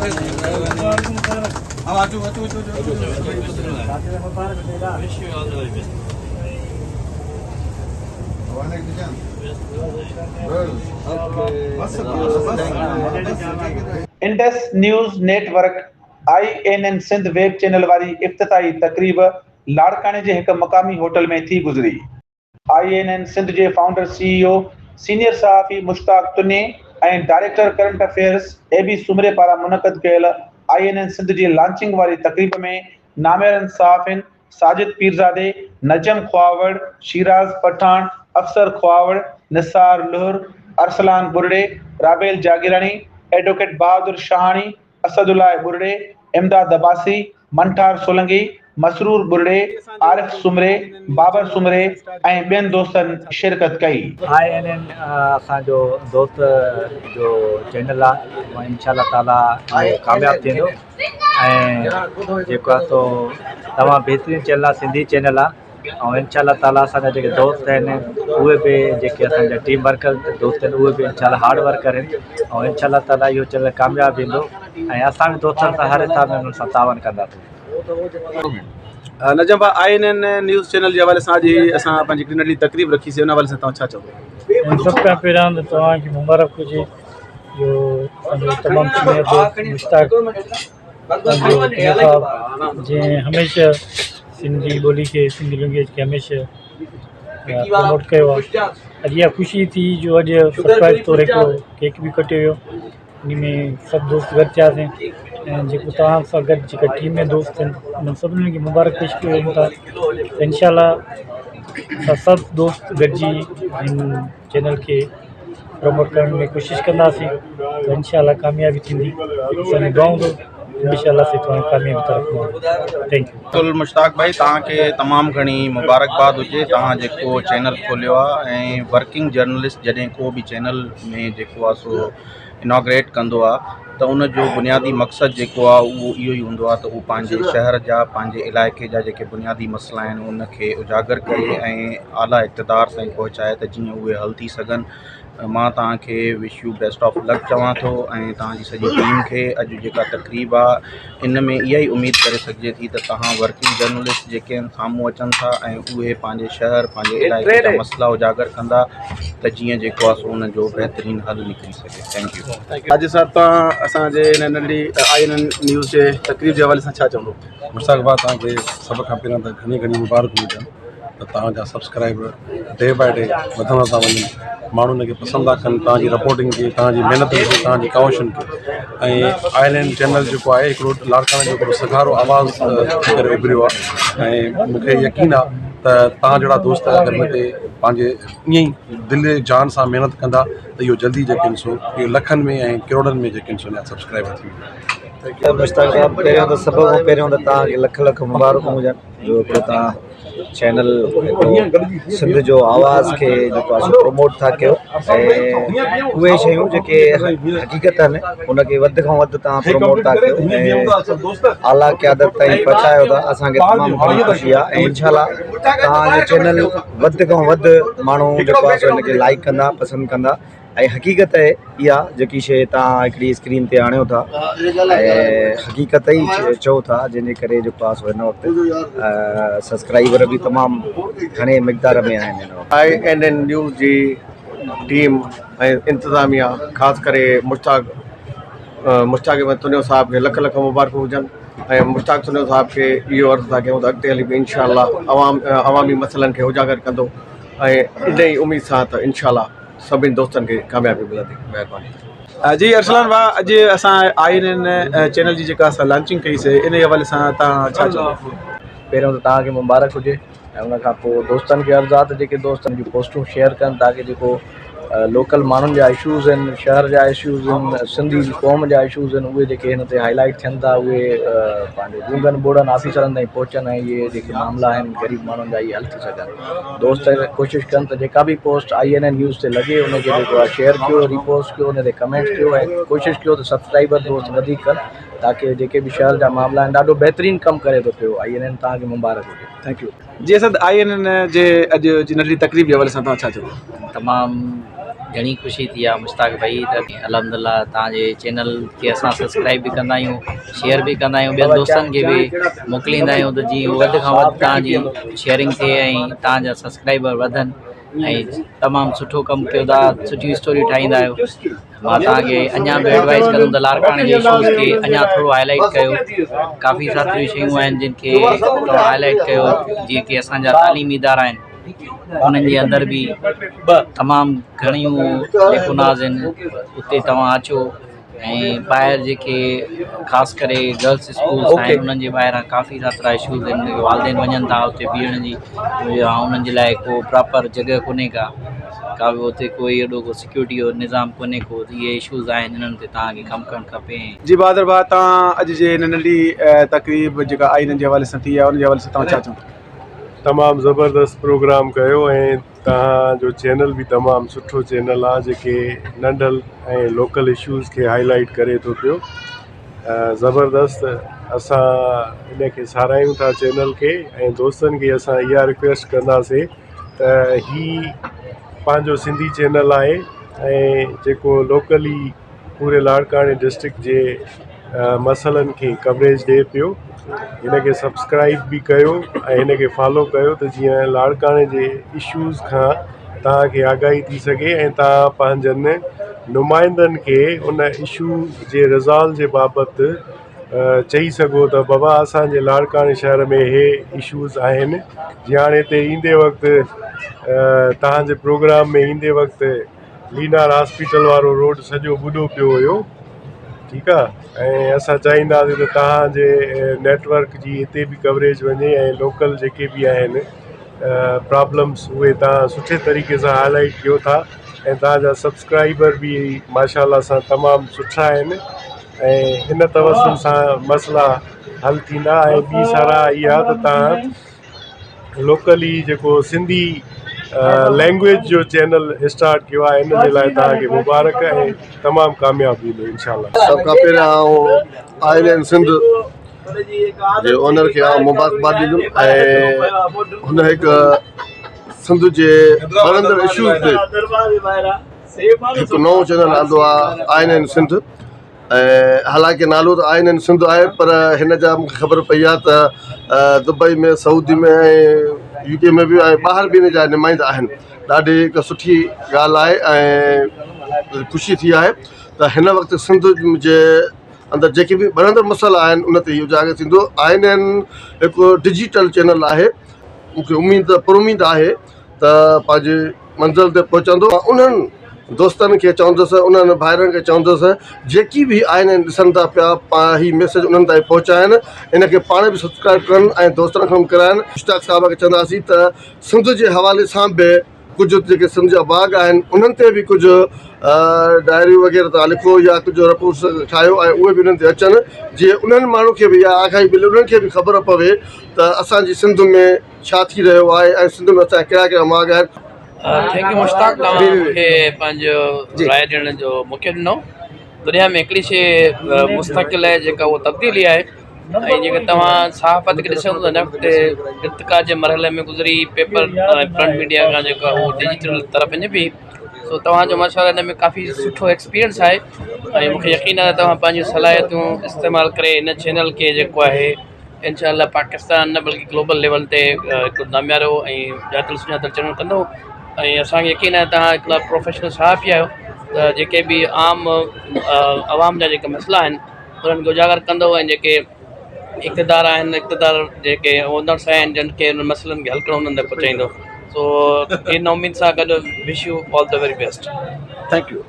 Indus news network, I N N Sindh web channel واري افتتاحي تقريب لاڙڪاڻي جي هڪ مقامي هوٽل ۾ ٿي گذري. I N N Sindh جي founder C E O senior صحافي Mushtaq Tunio ۽ director current affairs A B Soomro پاران منعقد ڪيل I N N Sindh جي لانچنگ واري تقريب ۾ ناميارن صحافين ساجد پيرزادي، نجم خواوڙ، شيراز پٺاڻ، افسر خواوڙ، نثار لهر، ارسلان ٻرڙي، رابيل جاگيراڻي، ايڊووڪيٽ بهادر شاهاڻي، اسد الله ٻرڙي، امداد عباسي، منٺار سولنگي، مسرور ٻرڙي، عارف سومري، بابر سومري ۽ ٻين دوستن شرڪت ڪئي. I N N اسان جو دوست جو چينل آ انشاء الله تعالي اهو ڪامياب ٿيندو ۽ جيڪو آ سو تمام بهترين چينل آ سنڌي چينل آ ۽ انشاء الله تعالي اسان جا جيڪي دوست آهن اهي به جيڪي اسان جا ٽيم ورڪر دوست آهن اهي به انشاء الله هارڊ ورڪر آهن ۽ انشاء الله تعالي اهو چينل ڪامياب ويندو ۽ اسان به دوستن سان هر حساب ۾ انهن سان تعاون ڪنداسين. نجم ڀاء I N N news channel جي حوالي سان اڄ هي اسان پنهنجي هڪڙي ننڍڙي تقريب رکي سي ان حوالي سان توهان ڇا چوندو؟ سڀ کان پهريان ته توهان کي مبارڪ هجي جو اسان جو تمام سينئر دوست مشتاق پنهنجو پير صاحب جنهن هميشه سنڌي ٻولي کي سنڌي لينگويج کي هميشه پروموٽ ڪيو آهي اڄ اها خوشي ٿي جو اڄ سرپرائز طور هڪڙو ڪيڪ به ڪٽيو ويو ان ۾ سڀ دوست گڏ ٿياسين ۽ جيڪو توهان سان گڏ جيڪا ٽيم ۾ دوست آهن انهن سڀني کي مبارڪ پيش ڪيون ٿا انشاء الله اسان سڀ دوست گڏجي هن چينل کي پروموٽ ڪرڻ ۾ ڪوشش ڪنداسين ته انشاء الله ڪاميابي ٿيندي اسان جون دعائون اٿو انشاء الله سي توهان ڪاميابي طرف thank you. بلڪل مشتاق ڀائي توهان کي تمام گهڻي مبارڪباد هجي توهان جيڪو چينل کوليو آهي ۽ ورڪنگ جرنلسٽ جڏهن ڪو به چينل ۾ جيڪو آهي سو اناگريٽ ڪندو آهي ته ان جو بنيادي مقصد جيڪو آهي اهو اهو ئي هوندو آهي ته هو پنهنجي شهر جا پنهنجي علائقي جا جيڪي بنيادي مسئلا آهن ان کي اجاگر ڪري ۽ اعليٰ اقتدار تائين پهچائي ته جيئن اهي حل ٿي سگهن مان توهان کي wish you best of luck چوان ٿو ۽ توهان جي سڄي ٽيم کي اڄ جيڪا تقريب آهي ان ۾ اها ئي اميد ڪري سگهجي ٿي ته توهان ورڪنگ جرنلسٽ جيڪي آهن سامهون اچن ٿا ۽ اهي پنهنجي شهر پنهنجي علائقي جا مسئلا اجاگر ڪندا ته جيئن جيڪو آهي سو ان جو بهترين حل نڪري سگهي thank you. حاجي صاحب توهان اسان جي هن ننڍڙي I N N news جي تقريب جي حوالي سان ڇا چوندو؟ مشتاق ڀاء توهان کي سڀ کان پهريان ته گهڻي گهڻي مبارڪون هجن ته توهان جا سبسڪرائبر ڊي باء ڊي وڌندا ٿا وڃن ماڻهو ان کي پسند ٿا ڪن توهان جي رپورٽنگ کي توهان جي محنت کي توهان جي ڪاوشن کي ۽ I N N channel جيڪو آهي هڪڙو لاڙڪاڻي جو هڪڙو سگهارو آواز ٿي ڪري اڀريو آهي ۽ مون کي يقين آهي ته توهان جهڙا دوست اگر هن تي پنهنجي ائين ئي دل جان سان محنت ڪندا ته اهو جلدي جيڪي آهن سو اهو لکن ۾ ۽ ڪروڙن ۾ جيڪي آهن سو ان جا سبسڪرائبر ٿي ويندا. مشتاق صاحب پهريون ته سڀ کان پهريون ته توهان کي لک لک مبارڪون هجن جو هڪڙو توهان چينل سنڌ جو آواز کي جيڪو آهي سو پروموٽ ٿا ڪيو ۽ اهي شيون جيڪي حقيقت آهن ان کي وڌ کان وڌ توهان پروموٽ ٿا ڪيو ۽ اعليٰ قيادت تائين پهچايو ٿا اسانکي تمام گهڻي خوشي آهي ۽ انشاء الله توهان جو چينل وڌ کان وڌ ماڻهو جيڪو آهي سو ان کي لائڪ ڪندا پسند ڪندا ۽ حقيقت آهي اها جيڪي شيء توهان هڪڙي اسڪرين تي آڻيو ٿا ۽ حقيقت ئي چئو ٿا جنهن جي ڪري جيڪو آهي سو هن وقت سبسڪرائبر به تمام گهڻي مقدار ۾ آهن هن وقت. I N N news جي ٽيم ۽ انتظاميا خاص ڪري مشتاق مشتاق احمد تنيو صاحب کي لک لک مبارڪون هجن ۽ مشتاق تنيو صاحب کي اهو عرض ٿا ڪيون ته اڳتي هلي به انشاء الله عوام عوامي مسئلن کي اجاگر ڪندو ۽ ان ئي اميد سان ته انشاء الله سڀني دوستن کي ڪاميابي ملندي مهرباني. جي ارسلان ڀاء اڄ اسان I N N channel جي جيڪا اسان لانچنگ ڪئي سي انهي حوالي سان توهان ڇا چوندو. پهريون ته توهان کي مبارڪ هجي ۽ ان کان پوء دوستن کي عرض آ ته جيڪي دوست پنهنجون پوسٽون شيئر ڪن تاڪه جيڪو لوڪل ماڻهن جا اشوز آهن شهر جا اشوز آهن سنڌي قوم جا اشوز آهن اهي جيڪي هن تي هائي لائيٽ ٿين ٿا اهي پنهنجو گونگن ٻوڙن آفيسرن تائين پهچن ۽ اهي جيڪي معاملا آهن غريب ماڻهن جا اهي حل ٿي سگهن. دوست ڪوشش ڪن ته جيڪا به post I N N news تي لڳي ان کي جيڪو آهي شيئر ڪيو ري پوسٽ ڪيو ان تي ڪمينٽ ڪيو ۽ ڪوشش ڪيو ته سبسڪرائبر دوست وڌيڪ ڪن تاڪه جيڪي به شهر جا معاملا آهن ڏاڍو بهترين ڪم ڪري ٿو پيو I N N توهان کي مبارڪ هجي thank you جي اسد I N N جي اڄ جي ننڍڙي تقريب جي حوالي سان توهان ڇا چوندو. تمام گهڻي خوشي ٿي آهي مشتاق ڀائي ته الحمدلله توهان جي چينل کي اسان سبسڪرائب به ڪندا آهيون شيئر به ڪندا آهيون ٻين دوستن کي به موڪليندا آهيون ته جيئن وڌ کان وڌ توهان جي شيئرنگ ٿئي ۽ توهان جا سبسڪرائبر وڌن ۽ تمام سٺو ڪم ڪيو ٿا سٺيون اسٽوريون ٺاهيندا آهيو مان توهان کي اڃا به ايڊوائز ڪندم ته لاڙڪاڻي جي اشوز کي اڃا ٿورو هاء لائيٽ ڪيو ڪافي ساريون شيون آهن جن کي توهان هاء لائيٽ ڪيو جيئن ڪي اسان جا تعليمي ادارا آهن انهن جي اندر به تمام گهڻيون ليڪوناز آهن اتي توهان اچو ۽ ٻاهر جيڪي خاص ڪري گرلس اسڪولس آهن انهن جي ٻاهران ڪافي سارا اشوز آهن والدين وڃن ٿا اتي بيهڻ جي يا انهن جي لاء ڪو پراپر جڳهه ڪونهي ڪا ڪا به اتي ڪوئي ايڏو ڪو سيڪيورٽي جو نظام ڪونهي ڪو اهي اشوز آهن انهن تي توهان کي ڪم ڪرڻ کپي. جي بهادر ڀاء توهان اڄ جي هن ننڍي تقريب جيڪا آئي ان جي حوالي سان ٿي آهي ان جي حوالي سان توهان ڇا چوندو. تمام زبردست پروگرام ڪيو ۽ توهان جو چينل به تمام سٺو چينل آ جيڪي ننڍل ۽ لوڪل اشوز کي هائي لائيٽ ڪري ٿو پيو زبردست اسان ان کي ساراهيون ٿا چينل کي ۽ دوستن کي اسان اها رڪويسٽ ڪنداسي ته هي پنهنجو سنڌي چينل آهي ۽ جيڪو لوڪلي پوري لاڙڪاڻي ڊسٽرڪٽ جي مسئلن کي ڪوريج ڏئي پيو هن کي سبسڪرائب به ڪيو ۽ هن کي فالو ڪيو ته جيئن لاڙڪاڻي جي اشوز کان توهان کي آگاهي ٿي سگهي ۽ توهان پنهنجن نمائندن کي ان اشو جي ريزالو جي بابت چئي سگهو ته بابا اسانجي لاڙڪاڻي شهر ۾ هي اشوز آهن جيئن هاڻي هتي ايندي وقت توهان جي پروگرام ۾ ايندي وقت لينار هاسپيٽل وارو روڊ سڄو ٻڏو پيو هيو ٺيڪ آ ۽ اسان چاهينداسين ته توهان جي نيٽ ورڪ جي هتي به ڪوريج وڃي ۽ لوڪل جيڪي به آهن پرابلمس اهي توهان سٺي طريقي سان هاء لائيٽ ڪيو ٿا ۽ توهان جا سبسڪرائبر به ماشاء الله سان تمام سٺا آهن ۽ ان توسل سان مسئلا حل ٿيندا ۽ ٻي صلاح اها ته توهان لوڪلي جيڪو سنڌي لينگويج جو چينل اسٽارٽ ڪيو آهي ان جي لاء توهان کي مبارڪ ۽ تمام ڪامياب ويندو انشاء الله. سڀ کان پهريان آئون I N N Sindh جي اونر کي آئون مبارڪباد ڏيندم ۽ هن هڪ سنڌ جي ٻرندڙ اشوز تي هڪ نئون چينل آندو آهي I N N Sindh ۽ حالانڪه نالو ته I N N Sindh آهي پر هن جا مونکي خبر پئي آهي ته دبئي ۾ سعودي ۾ ۽ يو ڪي ۾ به ۽ ٻاهر به هن جا نمائندا آهن ڏاڍي هڪ سٺي ڳالهه آهي ۽ خوشي ٿي آهي ته هن وقت سنڌ جي اندر جيڪي به ٻرندڙ مسئلا آهن ان تي اجاگر ٿيندو I N N هڪ ڊجيٽل چينل آهي مونکي اميد پر اميد آهي ته پنهنجي منزل تي پهچندو انهن دوستن کي چوندس انهن ڀائرن کي چوندس جيڪي به آهن ۽ ڏسن ٿا پيا هي ميسيج انهن تائين پهچائن ان کي پاڻ به سبسڪرائب ڪن ۽ دوستن کان به ڪرائن مشتاق صاحب کي چونداسين ته سنڌ جي حوالي سان به ڪجهه جيڪي سنڌ جا باغ آهن انهن تي به ڪجهه ڊائريون وغيره تان لکو يا ڪجهه رپورٽس ٺاهيو ۽ اهي به انهن تي اچن جيئن انهن ماڻهن کي به اها آگاهي ملي انهن کي به خبر پوي ته اسان جي سنڌ ۾ ڇا ٿي رهيو آهي ۽ سنڌ ۾ اسان جا ڪهڙا ڪهڙا ماڳ آهن. Thank you Mushtaq توهان مون کي پنهنجو راء ڏيڻ جو موقعو ڏنو دنيا ۾ هڪڙي شي مستقل آهي جيڪا اها تبديلي آهي ۽ جيڪا توهان صحافت کي ڏسو ته هن وقت ارتقا جي مرحلي ۾ گذري پيپر ۽ پرنٽ ميڊيا کان جيڪو آهي اهو ڊجيٽل طرف وڃي پئي سو توهان جو ماشاء الله هن ۾ ڪافي سٺو ايڪسپيرينس آهي ۽ مون کي يقين آهي توهان پنهنجون صلاحيتون استعمال ڪري هن چينل کي جيڪو آهي انشاء الله پاڪستان نه بلڪه گلوبل ليول تي هڪ ناميارو ۽ ڄاتل سڃاتل چينل ڪندو ۽ اسانکي يقين آهي توهان هڪڙا پروفيشنل صحافي آهيو ته جيڪي به عام عوام جا جيڪي مسئلا آهن انهن کي اجاگر ڪندو ۽ جيڪي اقتدار آهن اقتدار جيڪي اونرس آهن جن کي انهن مسئلن کي حل ڪرڻو انهن تائين پهچائيندو سو ان اميد سان گڏ wish you all the very best thank you.